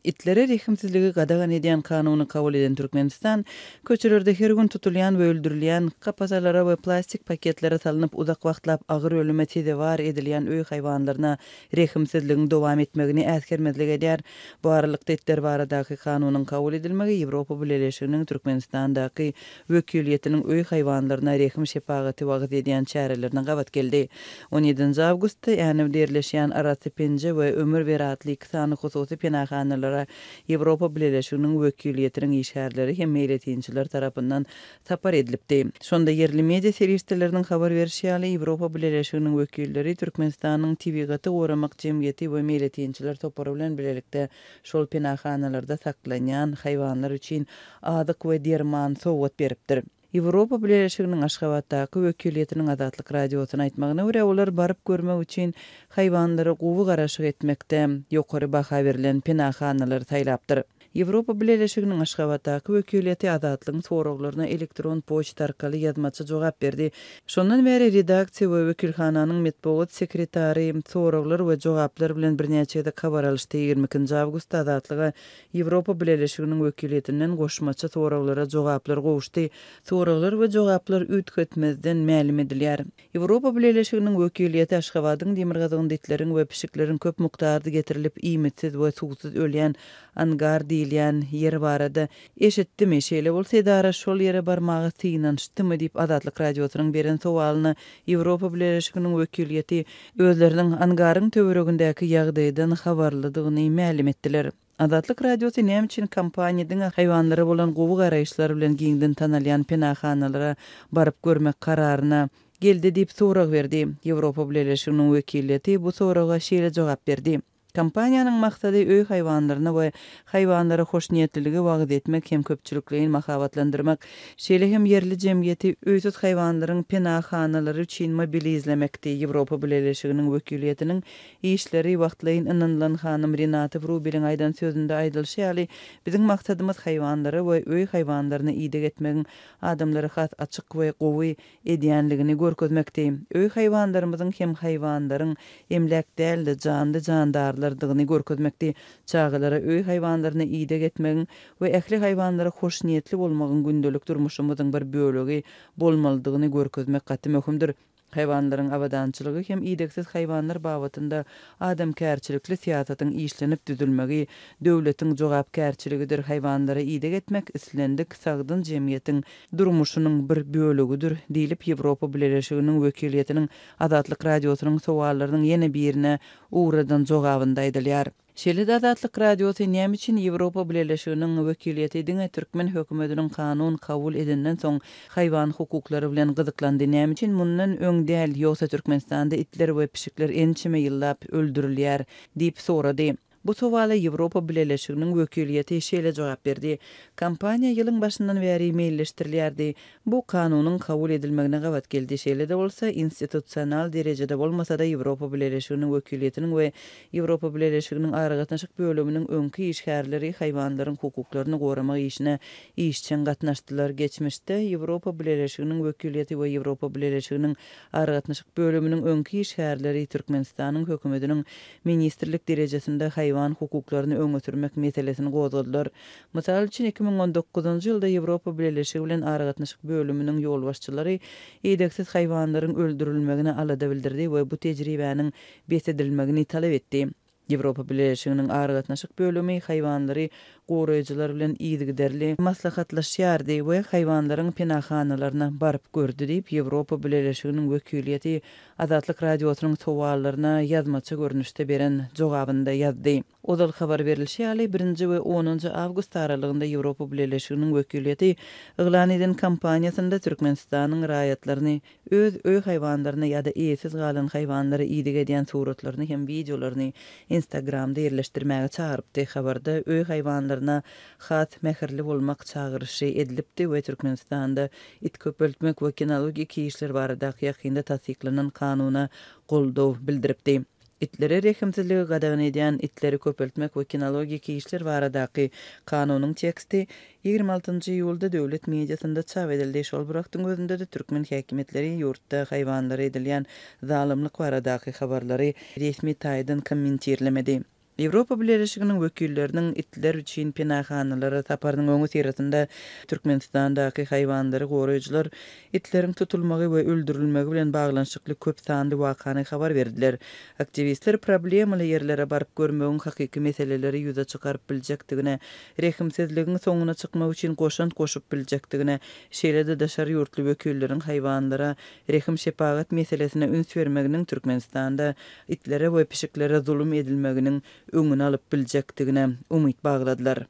Itlere rehimsizligi gadagan edýän kanuny kabul eden Türkmenistan köçelerde her gün tutulýan we öldürilýän, kapasalara we plastik paketlere salnyp uzak wagtlap agyr ölüme sezewar edilýän öý haýwanlaryna rehimsizligiň dowam etmegini äsgermezlik edýär. Bu aralykda itler baradaky kanunyň kabul edilmegi Ýewropa Bileleşiginiň Türkmenistandaky wekiliýetiniň öý haýwanlaryna rehim-şepagaty wagyz edýän çärelerine gabat geldi. On ýedinji awgustda Änewde ýerleşýän Arasy Penje we Ömür ber atly iki sany hususy penahanalara Ýewropa Bileleşiginiň wekiliýetiniň işgärleri hem meýletinçiler tarapyndan sapar edilipdi. Şonda ýerli media serişdeleriniň habar berşi ýaly, Ýewropa Bileleşiginiň wekilleri Türkmenistanyň Tebigaty goramak jemgyýeti we meýletinçiler topary bilen bilelikde şol penahanalarda saklanýan haýwanlar üçin azyk we derman sowgat beripdir. Ýewropa Bileleşiginiň Aşgabatdaky wekiliýetiniň Azatlyk Radiosyna aýtmagyna görä, olar baryp görmek üçin haýwanlara gowy garaşyk etmekde ýokary baha berlen penahanalary saýlapdyr. Ýewropa Bileleşiginiň Aşgabatdaky wekiliýeti Azatlygyň soraglaryna elektron poçta arkaly ýazmaça jogap berdi. Şondan bäri redaksiýa we wekilhananyň metbugat sekretary soraglar we jogaplar bilen birnäçe gezek habar alyşdy. 22-nji awgustda Azatlyga Ýewropa Bileleşiginiň wekiliýetinden goşmaça soraglara jogaplar gowuşdy. Soraglar we jogaplar üýtgetmezden mälim edilýär. Ýewropa Bileleşiginiň wekiliýeti Aşgabadyň demirgazygynda itleriň we pişikleriň köp mukdarda getirilip iýmitsiz we suwsuz ölýän angar diýilýän ýer barada eşitdimi, şeýle bolsa edara şol ýere barmaga synanyşdymy diýip Azatlyk Radiosynyň beren sowalyna Ýewropa Bileleşiginiň wekiliýeti özleriniň angaryň töweregindäki ýagdaýdan habarlydygyny mälim etdiler. Azatlyk Radiosy näme üçin kompaniýa diňe haýwanlara bolan gowy garaýyşlar bilen giňden tanalýan penahanalara baryp görmek kararyna geldi diýip sorag berdi. Ýewropa Bileleşiginiň wekiliýeti bu soraga şeýle jogap berdi, Kompaniýanyň maksady öý haýwanlaryna we haýwanlara hoşniýetliligi wagyz etmek hem köpçülikleýin mahabatlandyrmak, şeýle hem ýerli jemgyýeti öýsüz haýwanlaryň penahanalary üçin mobilizlemekdi. Ýewropa Bileleşiginiň wekiliýetiniň Işleri wagtlaýyn ynanylan hanym Renate Wrubeliň aýdan sözünde aýdylyşy ýaly, biziň maksadymyz haýwanlara we öý haýwanlaryna ideg etmegiň adamlary has açyk we gowy edýänligini görkezmekdi. Öý haýwanlarymyzyň hem haýwanlaryň emläk däl-de, janly-jandarlardygyny görkezmekdi. Çagalara öý haýwanlaryna ideg etmegiň we ähli haýwanlara hoşniýetli bolmagyň gündelik durmuşymyzyň bir bölegi bolmalydygyny görkezmek gaty möhümdir. Haýwanlaryň abadançylygy hem idegsiz haýwanlar babatynda adamkärçilikli syýasatyň işlenip düzülmegi döwletiň jogapkärçiligidir. Haýwanlara ideg etmek islendik sagdyn jemgyýetiň durmuşynyň bir bölegidir, diýlip, Ýewropa Bileleşiginiň wekiliýetiniň Azatlyk Radiosynyň sowallarynyň ýene birine ugradan jogabynda aýdylýar. Şeýle-de Azatlyk Radiosy näme üçin Ýewropa Bileleşiginiň wekiliýeti diňe türkmen hökümetiniň kanun kabul edenden soň haýwan hukuklary bilen gyzyklandy, näme üçin mundan öň däl, ýogsa Türkmenistanda itler we pişikler ençeme ýyllap öldürilýär diýip sorady. Bu sowala Ýewropa Bileleşiginiň wekiliýeti şeýle jogap berdi, Kampaniýa ýylyň başyndan bäri meýilleşdirilýärdi. Bu kanunyň kabul edilmegine gabat geldi. Şeýle-de bolsa, institusional derejede bolmasa-da, Ýewropa Bileleşiginiň wekiliýetiniň we Ýewropa Bileleşiginiň aragatnaşyk bölüminiň öňki işgärleri haýwanlaryň hukuklaryny goramak işine işjeň gatnaşdylar. Geçmişde Ýewropa Bileleşiginiň wekiliýeti we Ýewropa Bileleşiginiň aragatnaşyk bölüminiň öňki işgärleri Türkmenistanyň hökümetiniň ministrlik derejesinde haýwan hukuklaryny öňe sürmek meselesini gozgadylar. Mysal üçin, 2019-njy ýylda Ýewropa Bileleşigi bilen aragatnaşyk bölüminiň ýolbaşçylary idegsiz haýwanlaryň öldürilmegine alada bildirdi we bu tejribäniň bes edilmegini talap etdi. Ýewropa Bileleşiginiň aragatnaşyk bölümi haýwanlary goraýjylar bilen yzygiderli maslahatlaşýardy we haýwanlaryň penahanalaryna baryp gördi diýip, Ýewropa Bileleşiginiň wekiliýeti Azatlyk Radiosynyň sowallaryna ýazmaça görnüşde beren jogabynda ýazdy. Ozal habar berlişi ýaly, birinji we onunjy awgust aralygynda Ýewropa Bileleşiginiň wekiliýeti yglan eden kampaniýasynda Türkmenistanyň raýatlaryny öz öý haýwanlaryna ýa-da eýesiz galan haýwanlara ideg edýän suratlaryny hem wideolaryny Instagramda ýerleşdirmäge çagyrypdy. Habarda öý haýwanlaryna has mähirli bolmak çagyryşy edilipdi we Türkmenistanda it köpeltmek we kinologik işler baradaky ýakynda tassyklanan kanuna goldaw bildiripdi. Itlere rehimsizligi gadagan edýän Itleri köpeltmek we kinologik işler baradaky kanunyň teksti 26-njy iýulda döwlet mediasynda çap edildi. Şol bir wagtyň özünde-de türkmen häkimiýetleri ýurtda haýwanlara edilýän zalymlyk baradaky habarlary resmi taýdan kommentirlemedi. Ýewropa Bileleşiginiň wekilleriniň itler üçin penahanalara saparynyň öňüsyrasynda Türkmenistandaky haýwanlary goraýjylar itleriň tutulmagy we öldürilmegi bilen baglanyşykly köp sanly wakany habar berdiler. Aktiwistler problemaly ýerlere baryp görmegiň hakyky meseleleri ýüze çykaryp biljekdigine, rehimsizligiň soňuna çykmak üçin goşant goşup biljekdigine, şeýle-de daşary ýurtly wekilleriň haýwanlara rehim-şepagat meselesine üns bermeginiň Türkmenistanda itlere we pişiklere zulum edilmeginiň öňüni alyp biljekdigine umyt bagladylar.